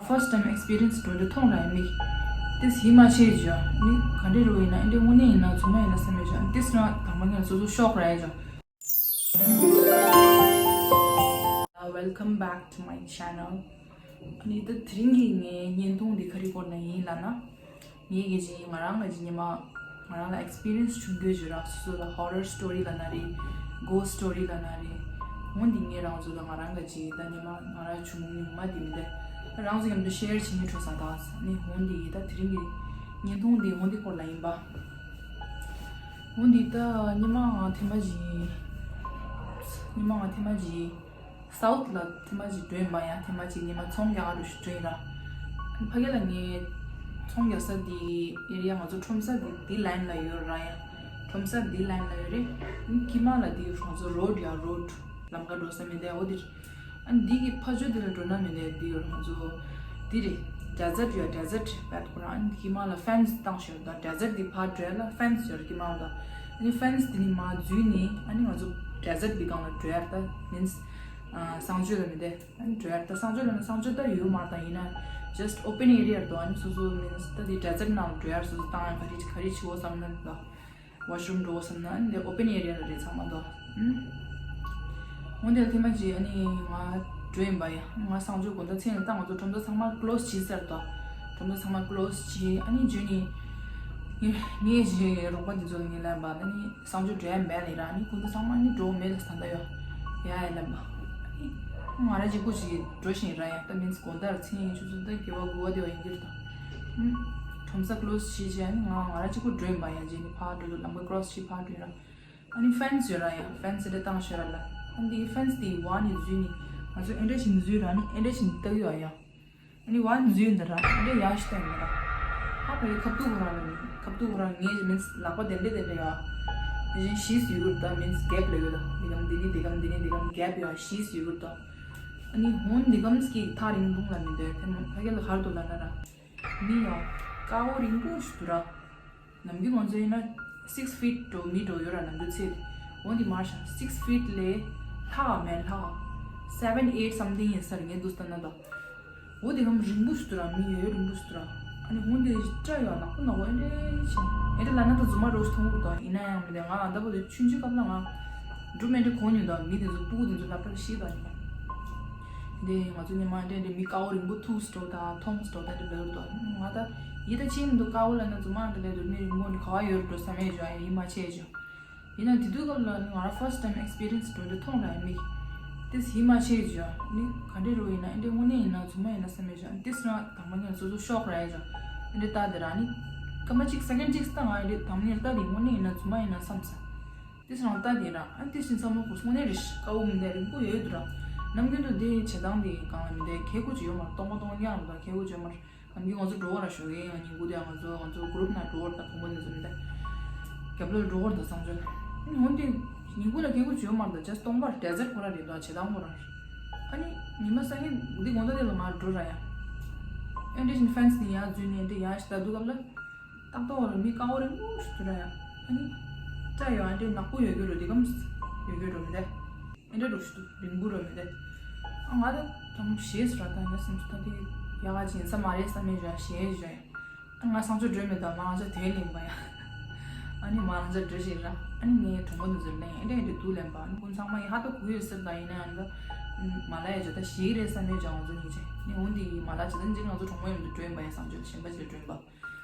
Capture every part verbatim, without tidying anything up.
First time experience འགྲོ་འདི་མཐོང་ར་ཡ་མིག་ཏིས་ཡིད་མ་ཆེས་ཅོ། ནི་ག་འདྲ་རུ་ཡིན་ན་ཨེ་འདྲ་དངོས་གནས་ཡིན་ན་རྫུན་མ་ཡིན་ན་བསམ་མེད་ཅོ། ཏིས་ན་དང་པ་ངས་སོ་སོ་ཤོག་ར་ཡ་ཅོ། Welcome back to my channel. ཨ་ནི་ད་དེ་རིང་གི་ངའི་བརྙན་ཐུང་འདི་ག་རེ་སྐོར་ན་ཡིན་ལབ་ན། ངའི་གི་ཅིག་ང་རང་གི་ཅིག་ཉི་མ་ང་རང་ལ་experience བྱུང་རྒྱུ་ཅིག་རག་སོ་སོ་ལ་horror story ལབ་ན་རེད། ghost story ལབ་ན་རེད། འོ་འདི་ངས་རང་ཚོ་ལ་ང་རང་གི་ཅིག་ད་ཉི་མ་ང་རང་བྱུང་མྱོང་མ་འདི་མི་འདི་ད་རང་ཚོ་མཉམ་དུ་share བྱེད་སྙིང་བྲོ་ས་ད་ནི་འོ་འདི་ད་དེ་རིང་གི་བརྙན་ཐུང་འདི་འོ་འདི་སྐོར་ལ་ཡིན་པ། འོ་འདི་ད་ཉི་མ་ང་ཐེངས་མ་ཅིག་ཉི་མ་ང་ཐེངས་མ་ཅིག South ལ་ཐེངས་མ་ཅིག་འགྲོ་ཡིན་པ་ཡང་ཐེངས་མ་ཅིག་ཉི་མ་ཚོང་རྒྱག་ག་འགྲོ་ཞིག་འགྲོ་ཡིན་ར། ཕ་གི་ལ་ངས་ཚོང་རྒྱག་ས་དེ་area ང་ཚོ་ཁྲོམ་ས་དེ་དེ་line ལ་ཡོད་ར་ཡ། ཁྲོམ་ས་དེ་line ལ་ཡོད་རེད། དཀྱིལ་མ་ལ་དེ་ང་ཚོ་road ཡ་road ལམ་ཁ་འགྲོ་ས་མི་འདུག་འོ་དེ་རེད། ཨ་འདི་གི་ཕ་ཇོ་དེ་ལ་འགྲོ་ན་མི་འདུག་དེ་ཡོད་ང་ཚོ་དེ་རེད། desert ཡ་desert བད་ཁོ་རང་ཨ་དཀྱིལ་མ་ལ་fence བཏང་ཤོད་ད་desert དེ་ཕར་འགྲོ་ལ་fence ཡོད་དཀྱིལ་མ་ལ། ཨ་ནི་fence དེ་ནི་མ་འཛུལ་ནི་ཨ་ནི་ང་ཚོ་desert དེ་སྒང་ལ་འགྲོ་ཡ་ད་means གསང་སྤྱོད་ལ་མི་འདུག་ཨ་ནི་འགྲོ་ཡ་ད་གསང་སྤྱོད་ལ་ནི་གསང་སྤྱོད་ད་ཡོད་མ་ད་ཡིན་ན་just open area རེད་དོ། ཨ་ནི་སོ་སོ་means ད་དེ་desert ནང་འགྲོ་ཡ་སོ་སོ་བཏང་ཡ་ག་རེ་ག་རེ་བྱེད་འོ་བསམ་ན་ད་washroom འགྲོ་བསམ་ན་ཨ་ནི་open area ལ་རེད་ཚང་མ་དོ། ཨུམ། འོ་འདི་ལ་ཐེངས་མ་ཅིག་ཨ་ནི་ང་འགྲོ་ཡིན་པ་ཡ་ང་གསང་སྤྱོད་དགོང་དག་མཚན་ནས་ད་ང་ཚོ་ཁྲོམ་ས་ཚང་མ་close བྱེད་ཟེར་དོ། ཁྲོམ་ས་ཚང་མ་close བྱེད་ཨ་ནི་འཇུ་ནི། ངས་ངས་ཅིག་རོགས་པ་འདི་ཚོ་ལ་ངས་ལན་པ་ཨ་ནི། གསང་སྤྱོད་འགྲོ་ཡ་མེད་ལེ་ར་ནི་ཁོང་ཚོ་ཚང་མ་ནི་འགྲོ་མེད་ལ་ས་ད་ཡོ། ཡ་ཡ་ལབ་མ། ང་ར་གཅིག་པུ་ཞིག་འགྲོ་བཞིན་ར་ཡ་ད་མིན་དགོང་དག་ཚེ་ཡིན་ཆུ་ཚོད་ད་དགེ་བ་དགུ་བ་དེ་བ་ཡིན་གྱི་རེད་ད། ཁྲོམ་ས་close བྱེད་བྱས་ནི་ང་ང་ར་གཅིག་པུ་འགྲོ་ཡིན་པ་ཡ་རྗེས་ནི་ཕར་འགྲོ་དུས་ལམ་ཁ་cross བྱེད་ཕར་འགྲོ་ཡིན་ར། ཨ་ནི་fence ཡོད་ར་ཡ་fence དེ་བཏང་ཤོད་ར་ལ། ཨ་ནི་དེ་fence དེ་བ་ནི་འཛུལ་ནི་ང་ཚོ་ཨེ་འདྲ་ཞིག་འཛུལ་ར་ནི་ཨེ་འདྲ་ཞིག་བཏགས་ཡོད་ཡ། ཨ་ནི་ཝན་ཛིའུ་འདི་ར་ཨ་འདྲ་ཡག་ཤི་ཏན་མི་ར། ཧ་ཕ་གི་ཁབ་ཏུ་ཁོ་རང་ལ་མིན་ཁབ་ཏུ་ཁོ་རང་ངའི་མིན་ལག་པ་དེ་འདྲ་དེ་འདྲ་ཡོད། དེ་བཞིན་ཤིས་ཡོད་གི་རུ་ད་མིན་གེབ་ལ་ཡོད་ད་འདི་གམ་འདི་ནི་འདི་གམ་འདི་ནི་འདི་གམ་གེབ་ཡོད་ཤིས་ཡོད་གི་རུ་ད། ཨ་ནི་ཧོན་འདི་གམ་སྐྱིད་ཐག་རིང་ཐུང་ལ་མི་འདོད་དེ་ནི་ཕ་གི་ལ་ཧར་དུ་ལ་ན་ར། མི་ཡང་དཀར་བོ་རིང་པོ་ཞིག་ཏུ་ར། ནམ་རྒྱུན་ང་ཚོ་ཡིན་ན་six feet འགྲོ་མི་འགྲོ་ཡོད་ར་ནམ་རྒྱུན་ཚེ། འོ་འདི་མར་ཤག six feet ལས་ལྷག་མེད་ལྷག seven eight something ཡིན་ས་རེད་ངས་འདུག་ལྟ་ན་ད། འོ་དེ་གམ་རིང་པོ་ཞིག་ཏུ་ར་མི་ཡོད་རིང་པོ་ཞིག་ཏུ་ར། ཨ་ནི་འོ་འདི་སྐྲ་ཡོད་ནག་པོ་ནག་པོ་ཨེ་འདྲ་ཆེ། ཨེ་འདྲ་ལ་ན་ད་རྫུན་མ་རོ་ཞིག་མཐོང་གི་འདུག་ཡིན་ན་ཡང་མི་འདུག་ང་ཨ་ད་པོ་དེ་ཆུང་ཆུང་སྐབས་ལ་ང་འབྲུ་མེ་འདྲ་གོ་མྱོང་འདུག་མི་དེ་ཚོ་སྤུ་གུ་དེ་ཚོ་ལབ་པར་ཤེས་པ་ཡིན། འདི་ང་ཚོ་ཉི་མ་འདྲ་འདྲ་མི་དཀར་བོ་རིང་པོ་ཐུག་སྤྲོ་དང་མཐོང་སྤྲོ་དང་འདྲ་ལོས་དོ། ང་ད་ཡིད་ད་ཆེས་མི་འདུག་དཀར་བོ་ལ་ན་རྫུན་མ་འདྲ་ལས་དོ་མི་རིང་པོ་འདི་ག་བ་ཡོད་འགྲོ་བསམ་ཡས་བྱུང་ཡ་ཡིད་མ་ཆེས་བྱུང་། ཡིན་ན་དེ་དུས་སྐབས་ལ་ནི་ང་རང་first time experience འགྲོ་འདི་མཐོང་ར་མིག་ཏིས་ཡིད་མ་ཆེས་བྱུང་ནི་ག་འདྲ་རུ་ཡིན་ན་ཨེ་འདྲ་དངོས་གནས་ཡིན་ན་རྫུན་མ་ཡིན་ན་བསམ་ཡས་བྱུང་ཏིས་རང་དང་མ་ངས་སོ་སོ་ཤོག་ར་ཡས་བྱུང་ཨེ་འདྲ་ལྟ་དེ་ར་ནི་སྐར་མ་གཅིག་second གཅིག་ལྟ་ང་ཨེ་འདྲ་དང་མ་ངས་ལྟ་དེ་དངོས་གནས་ཡིན་ན་རྫུན་མ་ཡིན་ན་བསམ་ས། དེ་སང་ལྟ་དེ་ར་ཨ་དེ་བཞིན་བསམ་བློ་གོ་སོང་ནས་རེ་ཞིག་དཀའ་བོ་མི་འདུག་རིང་པོ་ཡོད་འདུག་ར། ནམ་རྒྱུན་དུ་དེ་བྱེད་སྟངས་དེ་གང་ལ་མི་འདུག་ཁེ་གོ་ཅིག་ཡོད་མ་རེད། སྟོང་པ་སྟོང་ཉག་རེད་འདུག་ཁེ་གོ་ཅིག་ཡོད་མ་རེད། ནམ་རྒྱུན་ང་ཚོ་འགྲོ་བ་ར་ཞོགས་ཀས་ང་གཉིས་དགུ་དེ་ང་ཚོ་ང་ཚོ་group ནང་འགྲོ་བར་དང་བུ་མོ་འདི་ཚོ་མི་འདུག་རྒྱབ་ལོགས་འགྲོ་བར་དང་བཟང་སྤྱོད་ནི་འོན་ཏེ་ཉིན་གུང་ལ་ཁེ་གོ་ཅིག་ཡོད་མ་རེད་འདུག just སྟོང་པར་desert ཁོ་ར་རེད་འདུག་བྱེད་སྟངས་ཁོ་ར་རེད། ཨ་ནི་ཉི་མ་སང་ཉིན་འདི་དགོང་དག་དེ་ལ་ང་འགྲོ་ར་ཡ། ཨེ་འདྲ་བཞིན་fence ནི་ཡར་འཛུལ་ནས་འདི་ཡར་ཞིག་ལྟ་དུས་སྐབས་ལ། ཏག་ཏག་བ་ལ་མི་དཀར་བོ་རིང་པོ་ཞིག་འདུག་ར་ཡ། ཨ་ནི། སྐྲ་ཡོད་ཨ་འདྲའི་ནག་པོ་ཡོད་རྒྱུ་རུ་འདི་གམ། ཡོད་རྒྱུ་རུ་མི་འདའ། ཨེ་འདྲ་རུ་ཞིག་འདུག་རིང་པོ་རུ་མི་འདའ། ཨ་ང་ད་དམ་ཞེས་སུ་ར་ད་ངས་སེམས་སུ་ད་དེ་ཡག་ག་ཅིག་ཡིན་ས་མ་རེད་བསམ་མེད་བཞག་ཞེས་བཞག་ཡ། ཨ་ང་སང་ཆོ་འགྲོས་མེད་ད་མ་ང་ཆ་དེ་ལེན་པ་ཡ། ཨ་ནི་མ་ང་ཆ་འགྲོས་ཤིག་ར། ཨ་ནི་ངའི་གྲོགས་མོ་འདི་ཚོར་ལེན་ཨེ་འདྲ་ཨེ་འདྲ་འདུག་ལེན་པ་ཨ་ནི་ཀུན་ཚང་མ་ཡི་ཧ་ད་གུ་ཡོད་ཟེར་ད་ཡིན་ན་ཡང་ད། མ་ལ་ཡ་ཇོ་ད་ཞེས་རེད་བསམ་མེད་བཞག་ང་ཚོ་གཉིས་ཆེ་ནི་འོན་ཏེ་ཡི་མ་ལ་ཇོ་ད་འཇིག་ང་ཚོ་གྲོགས་མོ་ཡོད་འདུག་འགྲོས་པ་ཡ་སང་ཆོ་གཞན་པ་ཅིག་ལ་འགྲོས་པ།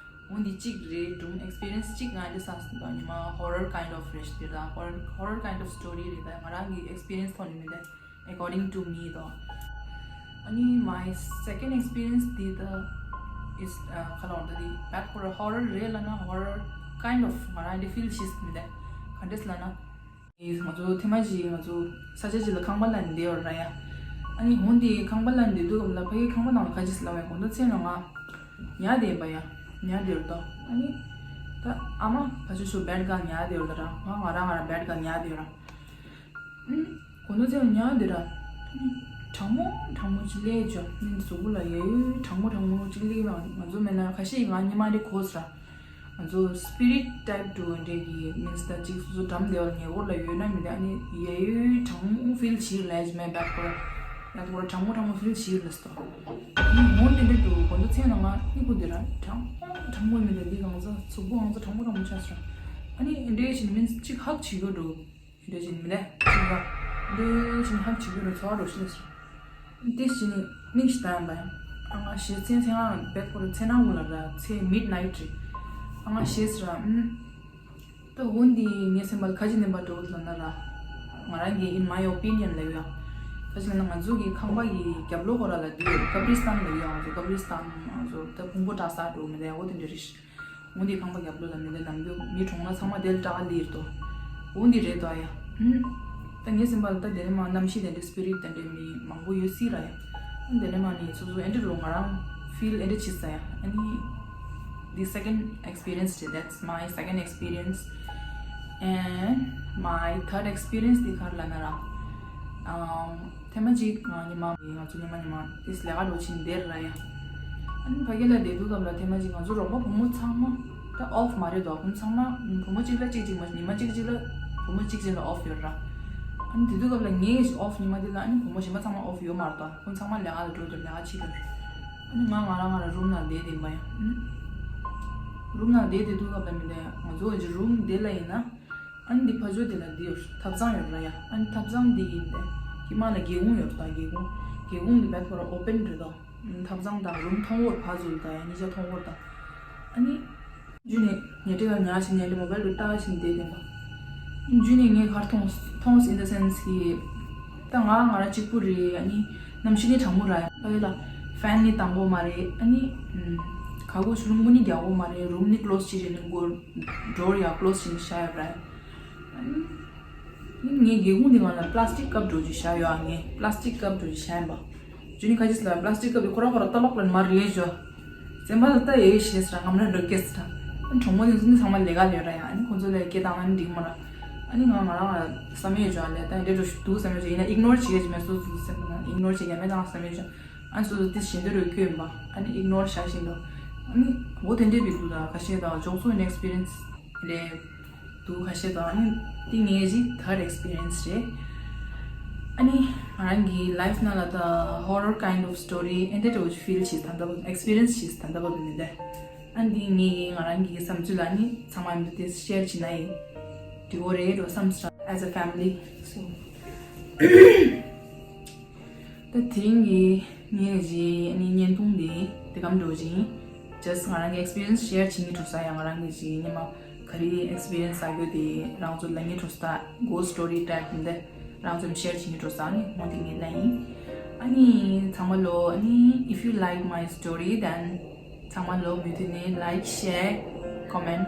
འོ་འདི་གཅིག་རེད་འགྲུམ་experience གཅིག་ང་འདི་ས་ཟིན་དང་ཉི་མ་horror kind of རེད་ཤི་དེ་ད་horror horror kind of story རེད་ད་ང་རང་གི་experience ཐོག་ནས་མི་འདྲ། According to me ད། ཨ་ནི་my second experience འདི་ད་is ཁ་ལོང་ད་འདི་bad for horror རེད་ལ་ན་horror kind of ང་རང་འདི་feel ཤིས་མི་འདྲ། ག་འདྲས་ལ་ན། ང་ཚོ་ཐེངས་མ་གཅིག་ང་ཚོ་ས་ཆ་གཅིག་ལ་ཁང་པ་ལ་འདི་ཡོད་ར་ཡ། ཨ་ནི་འོན་ཏེ་ཁང་པ་ལ་འདི་དུས་སྐབས་ལ་ཕ་གི་ཁང་པ་ནང་ལ་ཁ་ཅིག་ལ་བས་གོང་དུ་ཚེ་ན་ང་ཉལ་བསྡད་པ་ཡ། ཉལ་བསྡད་ཡོད་དོ། ཨ་ནི་ད་ཨ་མ་ཕ་ཆུ་ཆུ་bed གང་ཉལ་བསྡད་ཡོད་ད་ར་ང་ང་རང་ང་རང་bed གང་ཉལ་བསྡད་ཡོད་ར། ཨུམ། གོང་དུ་ཚེ་ན་ཉལ་བསྡད་ར། ཨ་ནི་གྲང་མོ་གྲང་མོ་ཅིག་སླེབས་བྱུང་ཨ་ནི་གཟུགས་པོ་ལ་ཡ་ཡོད་གྲང་མོ་གྲང་མོ་ཅིག་སླེབས་ང་ང་ཚོ་མེད་ན་ཁ་ཤས་ང་ཉི་མ་འདི་གོ་ས་ར། ང་ཚོ་spirit type འགྲོ་བ་འདྲས་ཀྱི་means ད་ཅིག་སོ་སོ་འགྲམ་བདེ་བར་ཉེ་འཁོར་ལ་ཡོད་ན་མི་འདྲ་ཨ་ནི་ཡ་ཡོད་གྲང་མོ་feel བྱེད་ལས་མེད་back for ཡང་དེ་གོ་ར་གྲང་མོ་གྲང་མོ་ཕིལ་བྱེད་ཀྱི་ཡོད་ལ་སྟོ། ཨ་ནི་འོན་ཏེ་འདྲ་འདུག་གོ་འདུག་ཚེ་ནང་ང་ཨི་ཁུ་འདི་ར་གྲང་གྲང་མོ་མི་འདུག་འདི་གང་ཚ་ཚུགས་པོ་གང་ཚ་གྲང་མོ་གྲང་མོ་ཆགས་སོང་། ཨ་ནི་འདྲ་བྱེད་མིན་ཅིག་ཧབ་བྱེད་ཀྱི་འདུག་འདྲ་བྱེད་མི་ལས་ཅིག་ག་འདྲ་བྱེད་ཧབ་བྱེད་ཀྱི་འདུག་ཚོར་བ་འདྲ་ཞིག་ལ་སོང་། དེ་བཞིན་ནིག་ཤི་ཏན་པ་ཡང་ཨ་ང་ཞེ་ཚན་ཚན་ང་བེད་ཁོ་ར་ཚེ་ནང་འུ་ལ་ར་ཚེ་མིད་ནའིཊ་རེད། ཨ་ང་ཞེས་ར་ཨུམ། ད་འོན་ཏེ་ངའི་སེམས་པ་ལ་ཁ་ཅིག་ནས་པ་འགྲོ་ལ་ན་ལ། ང་རང་གི་in my opinion ལབ་ཡོད། ཁ་ཅིག་ལ་ན་ང་ཚོ་གི་ཁང་པ་གི་རྒྱབ་ལོགས་ཁོ་ར་ལ་འདུས་ཡོད། ཀབ་རི་སྟན་ལབ་ཡོད། ང་ཚོ་ཀབ་རི་སྟན་ང་ཚོ་ད་ཕུང་པོ་བཀྲ་ས་འགྲོ་མི་ལས་འོ་དེ་འདྲ་རེད། འོན་ཏེ་ཁང་པ་རྒྱབ་ལོགས་ལ་མི་ལས་ནམ་རྒྱུན་མི་གྲོངས་ན་ཚང་མ་དེ་ལ་སྐྲག་ལིར་དོ། འོན་ཏེ་རེད་དོ་ཡ། ད་ངའི་སེམས་པ་ལ་ད་དེ་ནས་མ་རྣམ་ཤེས་དེ་འདྲ་སི་པི་རིཊ་དེ་འདྲ་མི་མང་པོ་ཡོད་སྲིད་ར་ཡ། དེ་ནས་མ་ནི་སོ་སོ་ཨེ་འདྲ་རུ་ང་རང་ཕིལ་ཨེ་འདྲ་བྱེད་ས་ཡ། ཨ་ནི། The second experience རེད། That's my second experience. And my third experience དེ་ག་རེ་ལབ་ན་ར། ཨམ། ཐེངས་མ་གཅིག་ང་ཉི་མ་ང་ཚོ་ཉི་མ་ཉི་མ་དེ་ལས་ཀ་འགྲོ་ཕྱིན་བསྡད་ར་ཡ། ཨ་ནི་ཕ་གི་ལ་བསྡད་དུས་སྐབས་ལ་ཐེངས་མ་གཅིག་ང་ཚོ་རོགས་པ་བུ་མོ་ཚང་མ་ད་ཨོཕ་མ་རེད་དོ། ཁོང་ཚང་མ་བུ་མོ་གཅིག་ལ་གཅིག་གཅིག་མ་ཉི་མ་གཅིག་གཅིག་ལ་བུ་མོ་གཅིག་གཅིག་ལ་ཨོཕ་ཡོད་ར། ཨ་ནི་དེ་དུས་སྐབས་ལ་ངའི་ཨོཕ་ཉི་མ་དེ་ལ་ཨ་ནི་བུ་མོ་གཞན་པ་ཚང་མ་ཨོཕ་ཡོད་མ་རེད་དོ། ཁོང་ཚང་མ་ལས་ཀ་ལ་འགྲོ་འདུག་ལས་ཀ་བྱེད་འདུག་ཨ་ནི་ང་ང་རང་ང་རང་རུམ་ནང་བསྡད་བསྡད་པ་ཡ། ཨ་ནི་རུམ་ནང་བསྡད་བསྡད་དུས་སྐབས་ལ་མི་ལས་ང་ཚོ་འོན་ཅིག་རུམ་དེ་ལ་ཡིན་ན། ཨ་ནི་འདི་ཕ་ཇོ་དེ་ལ་འདི་ཡོད། ཐབ་ཚང་ཡོད་ར་ཡ། ཨ་ནི་ཐབ་ཚང་འདི་ཡིན་ཏེ། ཀི་མ་ལ་སྒེའུ་ཁུང་ཡོད་ད་སྒེའུ་ཁུང་། སྒེའུ་ཁུང་འདི་བད་ཁོ་ར་ཨོ་པན་རེད་དོ། ཐབ་ཚང་དང་རུམ་མཐོང་བོར་ཕ་ཟུལ་ད་ཡ་གཉིས་ཆ་མཐོང་བོར་ད། ཨ་ནི། འཇུ་ནས་ཉལ་ཁྲི་ལ་ཉལ་ཞིང་ཉལ་ཏེ་མོ་བལ་དུ་ལྟ་ཞིང་བསྡད་དེ་མ། འཇུ་ནས་ངས་གར་མཐོང་མཐོང་in the sense གི་ད་ང་ང་རང་གཅིག་པུ་རེད། ཨ་ནི་གནམ་གཤིས་ནི་གྲང་མོ་ར་ཡ། ཕ་ཡུལ་ལ་ཕན་ནི་དང་པོ་མ་རེད། ཨ་ནི་ག་གོ་ཆུ་རུམ་གོ་ནི་རྒྱག་གོ་མ་རེད། རུམ་ནི་ཀློ་སི་བྱེད་རེད། ནི་གོ་drawer ཡ་ཀློ་སི་བྱེད་ནི་ཤ་ཡ་ར་ཡ། ཨ་ནི་ངས་སྒེའུ་ཁུང་འདི་ང་ལ་པླ་སི་ཊིག་ཀབ་འགྲོ་རྒྱུ་ཤ་ཡོད། ཨ་ངས་པླ་སི་ཊིག་ཀབ་འགྲོ་རྒྱུ་ཤ་ཡིན་པ། ཇུ་ནི་ཁ་ཅིག་ལ་པླ་སི་ཊིག་ཀབ་དེ་ཁོ་རང་ཁོ་རང་ལྟ་ལོག་ལ་མར་ལས་ཞོ། སེམས་པ་ལ་ལྟ་ཡེ་ཤེས་ར་ངམ་ར་འགྲོ་སྐྱེས་ར། གྲོང་མོ་དེ་ཚོ་ནི་ཚང་མ་ལས་ཀ་ལས་ར་ཡ། ཨ་ནི་ཁོ་ཚོ་ལས་སྐད་བཏང་ན་ནི་འགྲིག་མ་ར། ཨ་ནི་ང་ང་རང་ང་བསམ་ཡས་ཇོ་ལས་ད་འདྲེ་འགྲོ་ཞུ་འདུག་བསམ་ཡས་ཇོ་ཡིན་ན་ཨིག་ནོར་བྱེད་ཀྱི་མེད་སོ་སོ་སེམས་པ་ན་ཨིག་ནོར་བྱེད་ཀྱི་མེད་དང་བསམ་ཡས་ཇོ། ཨ་ནི་སོ་སོ་དེ་བཞིན་དུ་རུ་སྐྱོན་པ། ཨ་ནི་ཨིག་ནོར་བྱ་བཞིན་དུ། ཨ་ནི་འོ་དེ་འདྲེ་བི་འདུག་ད་ཁ་ཤས་དང་ཇོག་ཚོ་ཡིན་ན་ཨེག་སི་པི་རི་ཡན་སི་རེད། འདུག་ཁ་ཤས་དང་ཨ་ནི་དེ་ངའི་གཅིག་ཐར་ཌི་ཨེག་སི་པི་རི་ཡན་སི་རེད། ཨ་ནི་ང་རང་གི་ལའིཕ་ནང་ལ་ད་ཧོ་རར་ཀའིན་ཌི་ཨོཕ་སི་ཊོ་རི་ཨེ་འདྲ་འདྲ་བོ་ཕིལ་བྱེད་ད་ལྟ་བུ་ཨེག་སི་པི་རི་ཡན་སི་བྱེད་ད་ལྟ་བུ་མི་འདུག་ཨ་ནི་དེ་ངའི་ང་རང་གི་བསམ་ཚུལ་ལ་ནི་ཚང་མ་མི་འདུག་དེ་ཤེར་བྱེད་ན་ཡིན་འགྲིག་གོ་རེད་འགྲོ་བསམ་སོང་། As a family so ད་དེ་རིང་གི་ངའི་གི་ཨ་ནི་བརྙན་ཐུང་འདི་དེ་གམ་འགྲོ་ཅིང་just ང་རང་གི་ཨེག་སི་པི་རི་ཡན་སི་ཤེར་བྱེད་ཀྱི་འགྲོ་ས་ཡང་ང་རང་གི་གི་ཉི་མ་ག་རེ་ཨེག་སི་པི་རི་ཡན་སི་ཨ་གོ་དེ་རང་ཚོ་ལ་ངའི་འགྲོ་ས་གོ་སི་ཊོ་རི་ཊའིཔ་འདི་རང་ཚོ་ཤེར་བྱེད་ཀྱི་འགྲོ་ས་ནི་མོ་དེ་ངའི་ལ་ཡིན། ཨ་ནི་ཚང་མ་ལོ་ཨ་ནི་if you like my story then ཚང་མ་ལོ་མུ་མཐུད་ནས་like, share, comment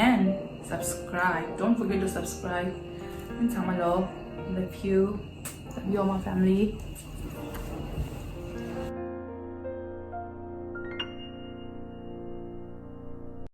and subscribe. Don't forget to subscribe. ཨ་ནི་ཚང་མ་ལོ། Love you. Love you all my family.